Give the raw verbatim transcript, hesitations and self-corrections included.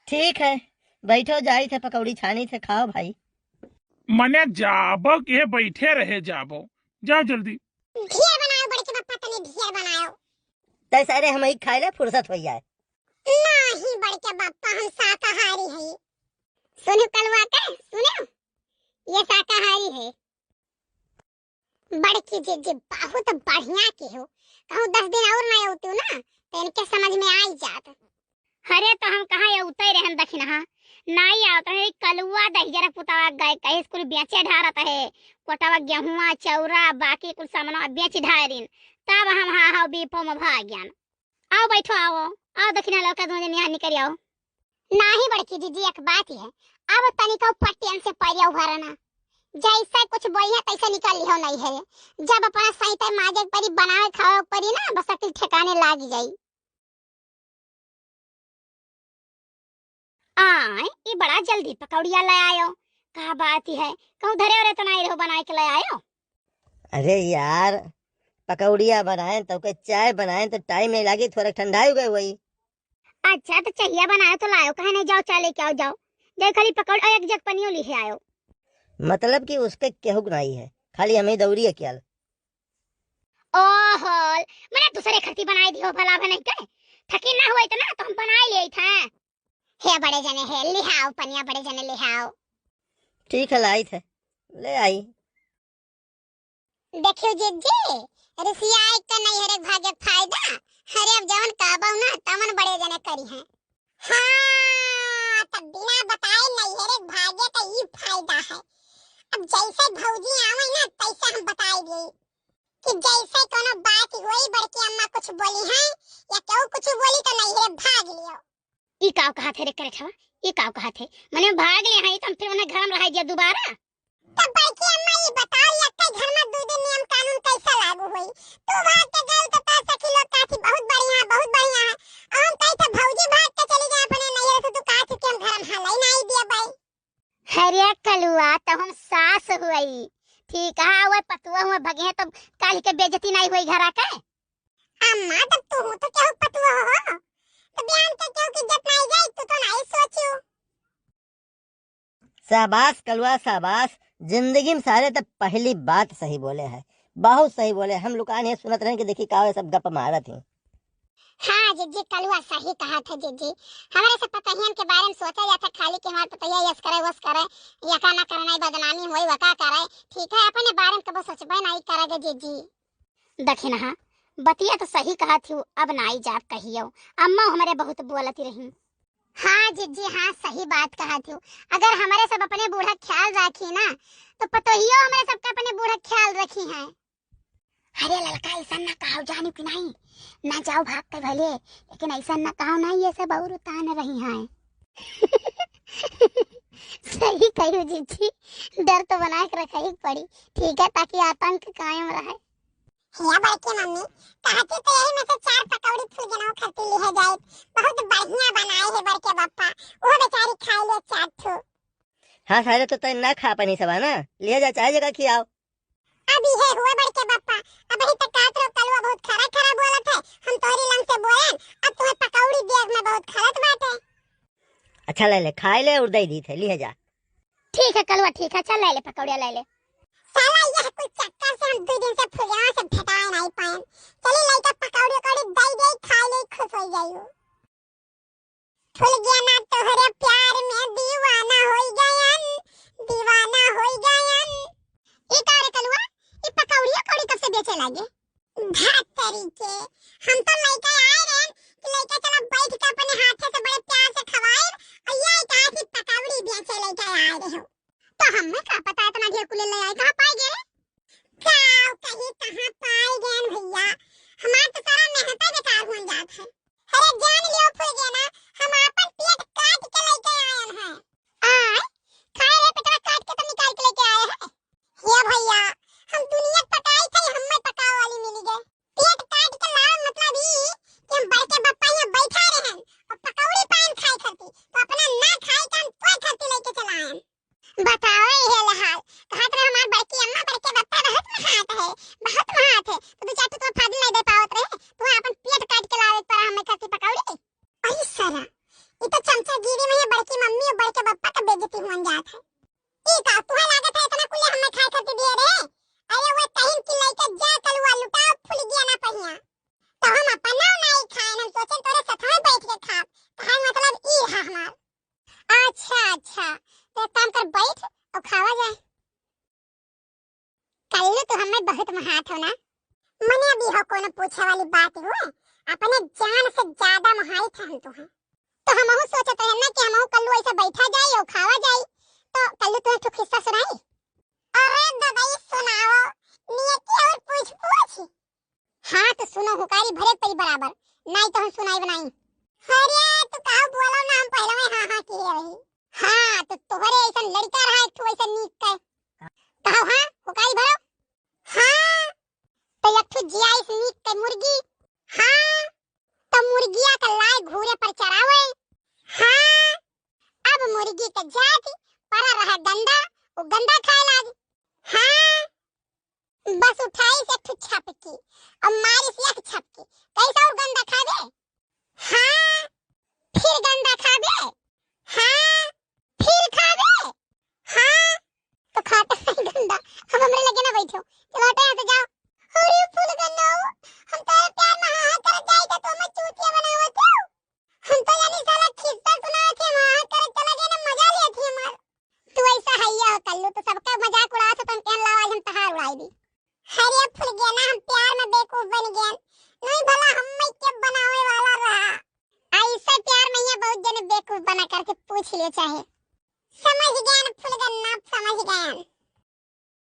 ठीक है, बैठो, जाई थे पकौड़ी छानी थे, खाओ भाई। मने जाबो के बैठे रहे जाबो, जाओ जल्दी। ढेर बनायो बड़के बप्पा, तनी ढेर बनायो। तै सारे हम ही खाए ले फुर्सत हो जाए। नहीं बड़के बप्पा, हम शाकाहारी है। सुनो कलुआ के, सुनो, ये शाकाहारी है। बड़की जिज्जी बहुत बढ़िया की हो, कहूँ दस दिन और ना अउतू ना तो इनके समझ में आई जात। अरे तो हम कहाँ अउते रहन दखिनहा, नाई आवत रहे, कलुआ दहिजरा पुतावा गए कहे स्कूल बेचे ढारत है, कोटवा गेहुआ चौरा बाकी कुल सामानवा बेच ढारिन, तब हम हा हा बीपो में भाग गयान। आओ बैठो, आओ, आओ दखिनहा लड़का दोनों जने यहाँ निकल आओ। नाही बड़की जिज्जी, एक बात है, अब तनिका पट्टियन से परिया उभरना, जैसे कुछ बोई है तैसे निकल लिहो नहीं है। जब अपना सही तय माजे के परी, बनावे खावे के परी ना, बस अकिल ठिकाने लाग जाई। आय, ई बड़ा जल्दी पकौड़िया ले आयो, का बात है, कहूँ धरे उरे तो नहीं रहो बनाए के ले आयो? अरे यार, पकौड़िया बनाए तो के चाय बनाए तो टाइम नहीं लागी, थोड़ा ठंडा हो गए वही। अच्छा, तो चाहिया बनायो तो लायो, कहे नहीं, जाओ चाय लेके आओ, जाओ। जाओ खाली पकौड़ी और एक जग पनियो लिहे आयो। मतलब कि उसके केहू के नाई है, खाली हमें दौरी है क्या? ओहो, मने दूसरे खती बनाई दियो भला बने के। थकी ना हुआ इतना तो हम बनाई ले था। हे बड़े जने, हे लिहाओ पनिया, बड़े जने लिहाओ। ठीक है, लाई थे, ले आई। देखियो जिज्जी, रिसियाई के नहीं हरे भागे फायदा। अरे अब जवन कहबो ना तवन बड़े जने करी हैं। हाँ, तब बिना बताए नहीं हरे भागे का ई फायदा है। अब जैसे भौजी आवे ना तैसे हम बताई दी कि जैसे कोनो बात होई बड़की अम्मा कुछ बोली हैं या केहू कुछ बोली तो नहीं हरे भाग लियो। ई काव कहा थे रे करेठवा? ई काव कहा थे? मने भाग ले हैं तो हम फिर उन्हें घर में रह जाए दोबारा। तब बड़की अम्मा ई बताओ, यक्के घर में दू दिन नियम कानून कैसा लागू होई? तू भाग के गइल तो तोर सखी लोग कहती बहुत बढ़िया है, बहुत बढ़िया है। और हम कही तो भौजी भाग के चली गई अपने नैहर से, तू कहती कि हम घर में हाल ही नहीं दिया भाई। अरे कलुआ, तो हम सास हुई, ठीक है, वह पतुआ हुआ भगे हैं तो काल के बेइज्जती नहीं हुई घरा के। अम्मा, तब तू हूँ तो केहू पतुआ हो, तो बयान के केहू की इज्जत नहीं जाई, तू तो नहीं सोचू। शाबाश कलुआ, शाबाश। जिंदगी में सारे तो पहली बात सही बोले है, बहुत सही बोले। हम लुकान ये सुनत रहन कि देखी का सब गप मारत ही। हाँ जिज्जी, कलुआ सही कहा था जिज्जी। हमारे से पतहियन के बारे में सोचा जाता खाली कि हमारे पतहिया यस करे, वस करे, यका ना करे, नहीं बदनामी होई, वका करे। ठीक है, अपने बारे में कबो सोचबे नहीं करेगा जिज्जी। दखिनहा, बतिया तो सही कहा थी, अब नाई जात कहियो। अम्मा हमरे बहुत बोलती रही। हाँ जिज्जी, हाँ, सही बात कहा थी। अगर हमरे सब अपने बूढ़ा ख्याल राखी ना, तो पतोहियो हमरे सबका अपने बूढ़ा ख्याल रखी हैं। अरे ललका, ऐसा ना कहो, जानी कि नहीं, ना जाओ भाग के भले, लेकिन ऐसा ना कहो ना, ये सब और उतान रही हैं। सही कहो जिज्जी, डर तो बना के रखे ही पड़ी, ठीक है, ताकि आतंक कायम रहे। हिया बड़की मम्मी, कहती तो यही में से चार पकौड़ी फूल गेना खरती लिहे जाए। बहुत बढ़िया बनाए है बड़के बप्पा, वो बेचारी खाए ले चार ठो। हाँ सारे, तो तय ना खा पानी सब ना, लिहे जा चाहे जगह खियाओ। अब ये हुआ बड़के बप्पा, अब ही तक कहत रहो कलुआ बहुत खरा खरा बोलत है, हम तोहरी लंग से बोलेन, अब तुम्हें पकौड़ी देख में बहुत खलत बाटे। अच्छा ले ले, खाए ले और दे दी थे, लिहे जा। ठीक है कलुआ, ठीक है, चल ले ले पकौड़िया ले ले। साला यह कुल चक्कर से हम दो दिन से फुलगेना से भेटाए नहीं पाएन। चली लइका पकौड़ी उकौड़ी दई दे, खाए ले, खुश हो जाइयो। फुलगेना तोहरे प्यार में दीवाना होई गयन, दीवाना होई गयन। ई का रे कलुआ, ई पकौड़िया कौड़ी कब से बेचे लागे? भात तरी के, हम तो लइका आए रहन कि लइका चलो बैठ के अपने हाथे से बड़े प्यार से खवाए, और ये कहा कि पकौड़ी बेचे लइका आए रहे हो। तो हमें का पता इतना ढेर कुले ले आए, कहाँ पाए गए? का कहीं कहाँ पाए गए भैया, हमार तो सारा मेहनत बेकार हो जात है। अरे जान लियो फुलगेना, हम आपन पेट काट के लेके आयन है। आय, खाए रे पेटवा काट के तो निकाल के लेके आए हैं। हे भैया, हम दुनिया के पटाई थे, हमें पकावे वाली मिली गए। पेट काट के लावे मतलब ई कि हम बड़के बप्पा यहाँ बैठा रहन और पकौड़ी के बप्पा का बेइज्जती हुअन जात है। ई का, तुहे लागत है इतना कुले हमें खाए खातिर दिए रहे? अरे वो कहिन कि लइके जा कलुआ लुटाओ फुलगेना पहिया। तो हम अपन नाव नाई खाएन, हम सोचेन तोरे सथवे बैठ के खाब। कहे मतलब ई रहा हमार। अच्छा, अच्छा, तो एक काम कर, बैठ और खावा जाए। कल्लू, तू हमें बहुत मोहात हो ना? मने अभी हो कोनो पूछे वाली बात हुए? अपने जान से ज्यादा मोहाई थे हम तुहे। तो हमहू सोचत रहे ना कि हमहू कल्लू ऐसे बैठा जाई और खावा जाई। तो कल्लू, तुहे ठो किस्सा सुनाई? अरे ददाई, सुनाओ, नियति और पूछ पूछ। हाँ, तो सुनो, हुकारी भरे परी बराबर, नाई तो हम सुनाई बनाई। अरे, तू काहू बोलो ना, हम पहले में हाँ, हाँ किए रही। हाँ, तो तोहरे ऐसन लड़का रहा एक ठो ऐसन नीक के। कहो हाँ, हुकारी भरो। हाँ, तो एक ठो जिया इस नीक के मुर्गी। हाँ, तो मुर्गिया के लाए घूरे पर चरावे। हाँ, अब मुर्गी के जाति परा रहा गंदा, वो गंदा खाए लागी। हाँ, बस उठाई से एक ठो छपकी, अब मारी से एक छपकी, कैसा और गंदा खाबे? हाँ, फिर गंदा खाबे? हाँ, फिर खाबे? हाँ, तो खाता है गंदा, अब हमरे लगे ना बैठो, चलो हटो यहाँ से, जाओ। अरे फूलगन्ना, हम तोरे प्यार में हाँ हाँ करत जाई तो तुम चूतिया बनावत हो। हम तो जानी साला खिस्सा सुनावत है, हाँ हाँ करत चला गए ना, मजा लेत है हमार। तू ऐसा है ये कल्लू, तो सबका मजाक उड़ा से तुम कहन लावा, आज हम तहार उड़ाई दी। अरे फुलगेना, हम प्यार में बेवकूफ बन गए, नहीं भला हम के बनावे वाला रहा। ऐसा प्यार में ये बहुत जने बेवकूफ बना करके पूछ लियो चाहे। समझ गए फुलगन्ना, समझ गए।